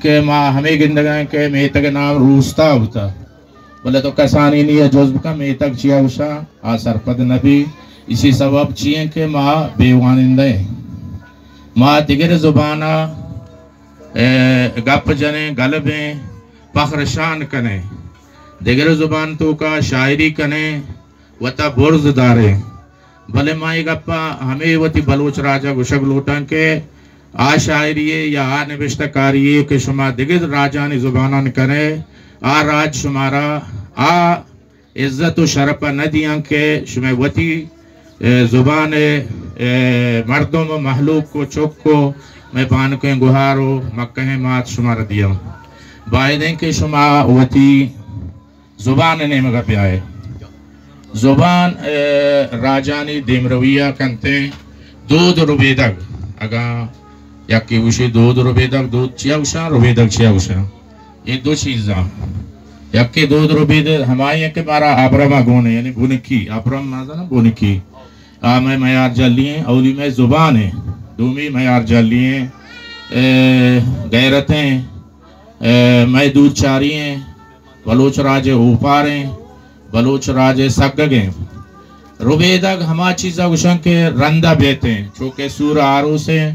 کہ ما ہمے گندگائیں کہ میتگ نام روستا بوتا، بلے تو کسانی نی جز بکن میتگ چیا گوشاں، آ سرپد نبی۔ اسی سبب چی ایں کہ ما بے وانندہ ایں۔ ما دگر زبانا، اے، گپ جنیں، گلبیں، پخر شان کنیں۔ دگر زبان توکا شاعری کنیں، وتا برز داریں۔ بلے ما اے گپا ہمے وتی بلوچ راجا گوشگ لوٹاں کہ آ شاعری یا آ نبشتہ کاری کہ شما دگہ راجانی زبانان کنے، آ راج شمارا آ عزت و شرپ نہ دیاں کہ شما وتی، اے، زبان، اے، مردم و مہلوک و چک و مئے بانکیں گہار و مکہیں مات شمارا دیاں۔ بایدیں کہ شما وتی زبان ءِ نیمگ ءَ بیائے۔ زبان، اے، راجانی دیمروی ءَ کنتیں۔ دود ربیدگ، اگاں یکے گوشی دود ربیدگ، دود چیا گوشاں، ربیدگ چیا گوشاں؟ اے دو چیزاں۔ یکے دود ربیدگ ہمائی ایں کہ مارا ابرم ءَ گون ایں، یعنی بنکی، ابرم مزن بنکی۔ آ مئے میار جلی ایں، اولی مئے زبان ایں، دومی میار جلی ایں، اے، غیرت ایں، اے، مئے دود چاری ایں، بلوچ راج ءِ اوپار ایں، بلوچ راج ءِ سگگ ایں۔ ربیدگ ہما چیز ءَ گوشاں کہ رند ءَ بیت ایں، چو کہ سور آروس ایں،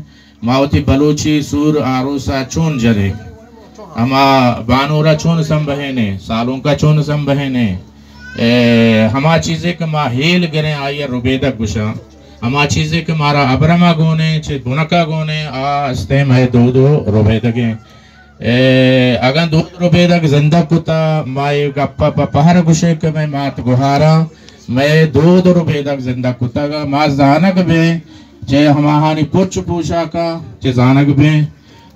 ما وتی بلوچی سور آروس ءَ چون جنیں، ہما بانور ءَ چون سمبہینیں، سالونک ءَ چون سمبہینیں، اے، ہما چیزے کہ ما ہیل گریں آئی ءَ ربیدگ گوشاں، ہما چیزے کہ مارا ابرم ءَ گون ایں، چہ بنک ءَ گون ایں، آ استیں مئے دود و ربیدگ ایں۔ اے، اگاں دود ربیدگ زندگ کتا، ما اے گپ ءَ پہ پہر گوشیں کہ مئے مات گہاراں مئے دود ربیدگ زندگ کتگ ءَ ما زانگ بیں، چہ ہماہانی پچ پوشاکاں چہ زانگ بیں۔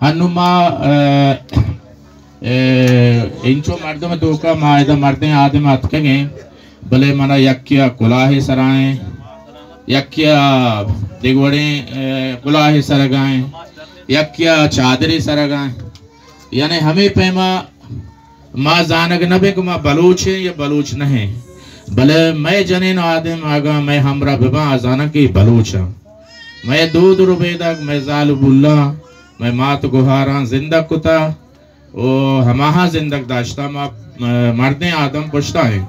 ہنو ما، اے، اے، انچو مردم توکا ما ادا مردیں آدم اتکگیں، بلے منا یکیا کلاہے سرائیں، یکیا دگوڑیں، اے، کلاہے سرگائیں، یکیا چادرے سرگائیں۔ یعنی ہمے پیما ما زانگ نہ بیں کہ ما بلوچ ایں یا بلوچ نہ ایں، بلے مئے جنین آدم اگاں مئے ہمراہ بباں، آ زاناں کہ اے بلوچ آں۔ مئے دود ربیدگ، مئے زال و بلاں، مئے مات گہاراں زندگ کتا و ہماہاں زندگ داشتا۔ ما، م-، مردیں آدم پشتا ایں۔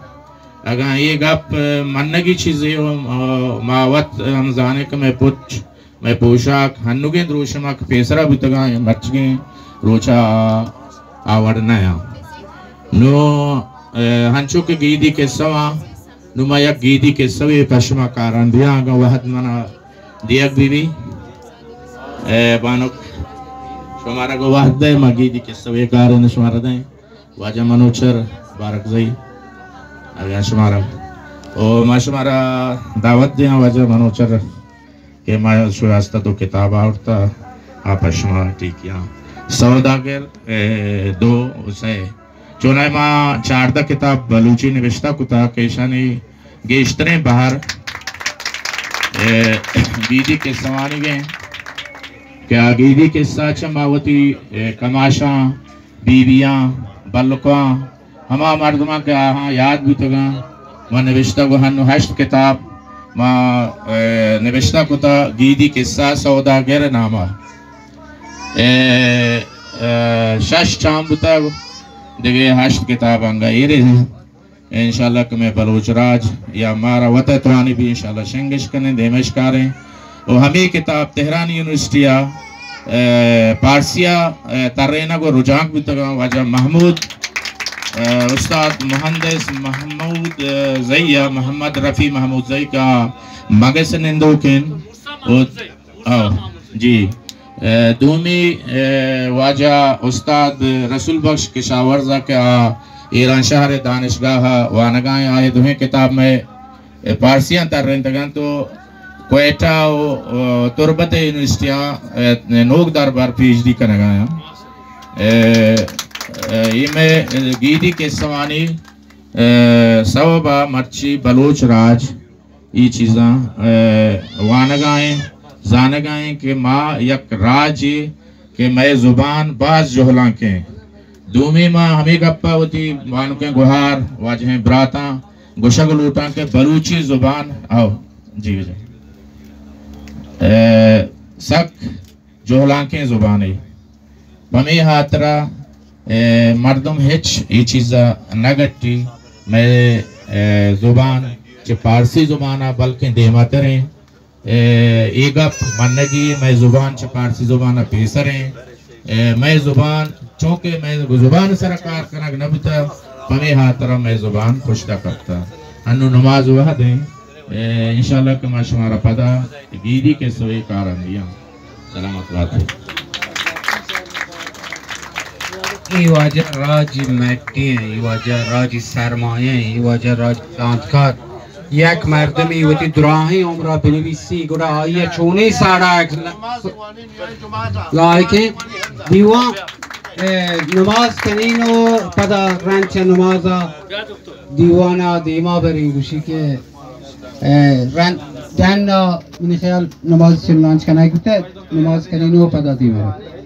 اگاں اے گپ منگی چیزے و، م-، ما وت ہم زانیں کہ مئے پچ مئے پوشاک ہنوگیں دروشماں کہ پیسرا بوتگاں، مرچگیں روچا آ، آ وڑ نہ آں۔ نوں، اے، ہنچو کہ گیدی قصہ آں، نوں ما یک گیدی قصہ وے پہ شما کاران دیاں، اگاں وہد منا دیگ بی بی۔ اے، بانک، شمارا گوں وہد دے، ما گیدی قصہ وے کاران شمارا دیں۔ واجہ منوچر بارکزئی، اگاں شمارا، او ما شمارا دعوت دیاں واجہ منوچر۔ کہ ما شواستا دو کتاب آورتا، آ پہ شما ٹیکیاں۔ سوداگر، اے، دو و سئے۔ چوناہا ما چاردہ کتاب بلوچی نبشتہ کتا کہ ایشانی گیشتریں بہر، اے، گیدی قصہ وانیگ ایں کہ آ گیدی قصہ چہ ما وتی، اے، کماشاں، بیبیاں، بلکاں، ہما مردماں کہ آہاں یاد بوتگاں، ما نبشتہ گوں ہنو ہشت کتاب ما، اے، نبشتہ کتا، گیدی قصہ سوداگر نامہ۔ اے، اے، شش چام بوتگ، دگہ ہشت کتاب انگا ایرے۔ انشاءاللہ کہ مئے بلوچ راج یا مارا وت ءَ توانی بی انشاءاللہ شنگش کنیں، دیمش کاریں۔ و ہمے کتاب تہران یونیورسٹی ءَ، اے، پارسی ءَ، اے، ترینگ و رجانک بوتگاں۔ واجہ محمود، اے، استاد مہندس محمود، اے، زئی ءَ، محمد رفیع محمود زئی کہ آ مگس نندوکیں۔ و او، جی۔ اے، دومی، اے، واجہ استاد رسول بخش کشاورز ءَ کہ آ ایران شہر دانشگاہ ءَ وانگائیں، آئی دوہیں کتاب مئے، اے، پارسیاں ترینتگ انت و کوئٹہ و، و تربت یونیورسٹیاں، اے، نوک دربر پی ایچ ڈی کنگایاں۔ اے، اے، اے مئے گیدی قصہ وانی، اے، سوب ءَ مرچی بلوچ راج اے چیزاں، اے، وانگائیں، زانگائیں کہ ما یک راجے کہ مئے زبان باز جہلانکیں۔ دومی ما ہمے گپ ءَ وتی بانکیں گہار، واجہیں براتاں گوشگ لوٹاں کہ بلوچی زبان، او، جی، جی۔ اے، سک جہلانکیں زبانے۔ پمے ہاترا، اے، مردم ہچ اے چیزا نہ گٹی۔ مئے، اے، زبان چہ پارسی زبانا بلکیں دیماتریں۔ اے، اے گپ منگی، مئے زبان چہ پارسی زبانا پیسریں۔ اے، مئے زبان، چونکہ مئے زبان سرا کار کنگ نہ بوتا، پمے ہاترا مئے زبان پشتا کپتا۔ انو نماز وہد ایں، اے، انشاءاللہ کہ ما شمارا پدا گیدی کہ سوئے کار اندیاں۔ سلامت بات۔ اے واجہ راجی مٹی ایں، اے واجہ راجی سرمایہ ایں، اے واجہ راجی زانتکار۔ یک مردمی وتی دراہیں عمرا بنویسی، گڑا آئی ء چونیں ساڑا لائقیں دیوان، اے، نماز کنین و پدا رند چہ نمازا دیوانا دیما بریں، گوشی کہ، اے، رند ڈن ء منی خیال نماز چہ لانچ کنگ بوتہ، نماز کنین و پدا دیما بریں۔